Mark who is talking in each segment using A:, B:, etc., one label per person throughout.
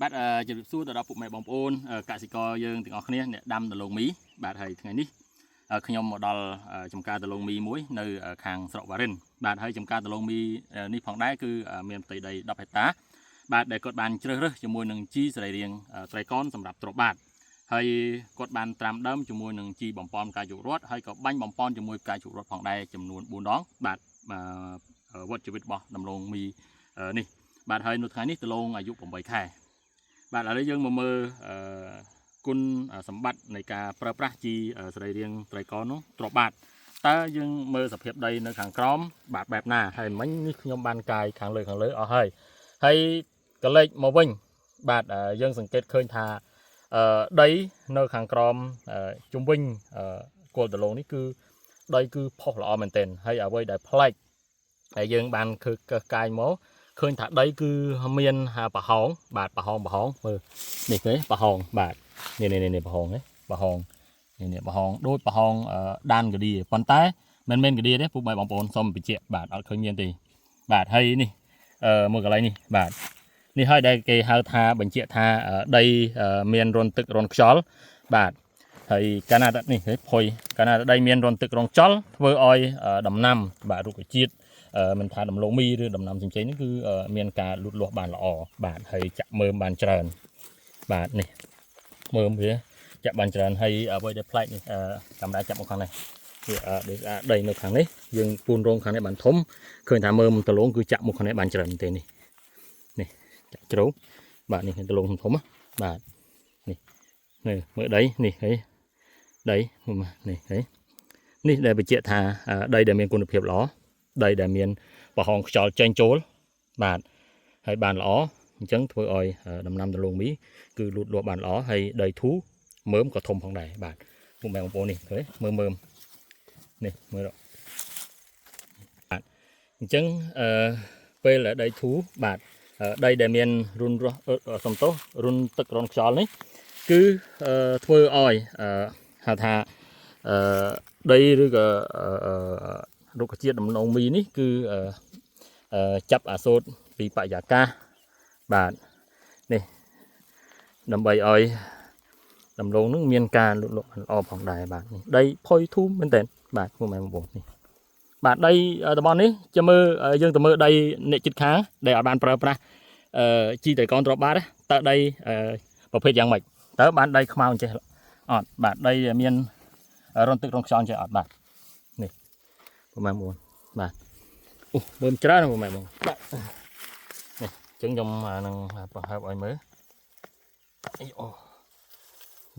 A: បាទអឺជម្រាបសួរទៅដល់ពុកម៉ែបងប្អូនកសិករយើងទាំងអស់គ្នាអ្នកដាំដំឡូងមីបាទហើយថ្ងៃនេះខ្ញុំមកដល់ចំការដំឡូងមីមួយនៅខាងស្រុកវ៉ារិនបាទហើយចំការដំឡូងមីនេះផងដែរគឺមានផ្ទៃដី10ហិកតាបាទដែលគាត់បានជ្រើសរើសជាមួយនឹងជីសរីរាង្គត្រីកនសម្រាប់ទ្របបាតហើយគាត់បានត្រាំដើមជាមួយនឹងជីបំប៉នផ្កាយជោករត់ហើយក៏បាញ់បំប៉នជាមួយផ្កាយជោករត់ផងដែរចំនួន4ដងបាទវត្តជីវិតរបស់ដំឡូងមីនេះបាទហើយនៅថ្ងៃនេះដំឡូងអាយុ8ខែ បាទឥឡូវយើងមកមើលអឺគុណសម្បត្តិនៃការប្រើប្រាស់ជីសរីរាង្គត្រីកោណនោះទ្របបាតតើយើងមើលសភាពដីនៅខាងក្រោមបាទបែបណាហើយមិញនេះខ្ញុំបានកាយខាងលើខាងលើអស់ហើយហើយកលេចមកវិញបាទយើងសង្កេតឃើញថាដីនៅខាងក្រោមជុំវិញគល់ដលងនេះគឺដីគឺផុសល្អមែនទែនហើយអ្វីដែលប្លែកដែលយើងបានឃើញកាយមកឃើញថាដីគឺមានប្រហោងបាទប្រហោងប្រហោងមើលនេះគេប្រហោងបាទនេះនេះនេះប្រហោងហ៎ប្រហោងនេះនេះប្រហោងដូចប្រហោងដានកឌីប៉ុន្តែមិនមែនកឌីទេពុកម៉ែបងប្អូនសូមបញ្ជាក់បាទអត់ឃើញមានទេបាទហើយនេះមើលកន្លែងនេះបាទនេះហើយដែលគេហៅថាបញ្ជាក់ថាដីមានរន្ធទឹករន្ធខ្យល់បាទហើយកាលណានេះផុយកាលណាដីមានរន្ធទឹករន្ធខ្យល់ធ្វើឲ្យដំណាំបាទរុក្ខជាតិមិនថាដំឡូងមីឬដំណាំផ្សេងៗនេះគឺមានការលូតលាស់បានល្អបាទហើយចាក់មើមបានច្រើនបាទនេះមើមវាចាក់បានច្រើនហើយអ្វីដែលប្លែកនេះកាមេរ៉ាចាប់មកខាងនេះវាដីនៅខាងនេះយើងពូនរងខាងនេះបានធំឃើញថាមើមដលងគឺចាក់មកខាងនេះបានច្រើនទេនេះនេះចាក់ជ្រៅបាទនេះដលងធំបាទនេះនេះមើលដីនេះហីដីនេះហីនេះដែលបញ្ជាក់ថាដីដែលមានគុណភាពល្អដីដែលមានប្រហោងខ្យល់ចេញចូលបាទហើយបានល្អអញ្ចឹងធ្វើឲ្យដំណាំដំឡូងមីគឺលូតលាស់បានល្អហើយដីធូរមើមក៏ធំផងដែរបាទពុកម៉ែបងប្អូននេះឃើញមើមមើមនេះមើលបាទអញ្ចឹងអឺពេលដែលដីធូរបាទដីដែលមានរុនរស់សំទោសរុនទឹករនខ្យល់នេះគឺធ្វើឲ្យហៅថាអឺដីឬក៏រុក្ខជាតិដំឡូងមីនេះគឺចាប់អាសូតពីបរិយាកាសបាទនេះដើម្បីឲ្យដំឡូងនឹងមានការលូតលាស់ល្អផងដែរបាទនេះដីផុយធូរមែនតើបាទពុកម៉ែបងប្អូននេះបាទដីតំបន់នេះจะមើលយើងទៅមើលដីអ្នកជិតខាងដែលអាចបានប្រើប្រាស់អឺជីតៃកនទ្របបាតតើដីប្រភេទយ៉ាងម៉េចតើបានដីខ្មៅអញ្ចេះអត់បាទដីមានរន្ធទឹករន្ធខ្យល់អញ្ចេះអត់បាទនេះពុកម៉ែបងប្អូនបាទអូមើលច្រើនពុកម៉ែបងបាទនេះអញ្ចឹងខ្ញុំនឹងបង្ហើបឲ្យមើលអីអូ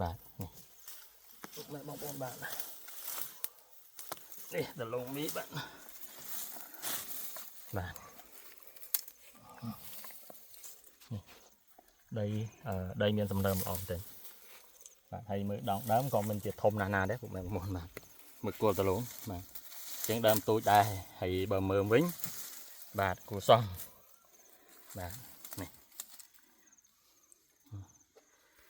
A: បាទនេះពុកម៉ែបងប្អូនបាទនេះដលងមីបាទបាទនេះដីដីមានសំណើមល្អមែនទែនបាទហើយមើលដងដើមក៏មិនជាធំណាស់ណាដែរពុកម៉ែបងប្អូនបាទមើលគល់ដលងបាទជាងដើមទូចដែរហើយបើមើមវិញបាទគួរសមបាទ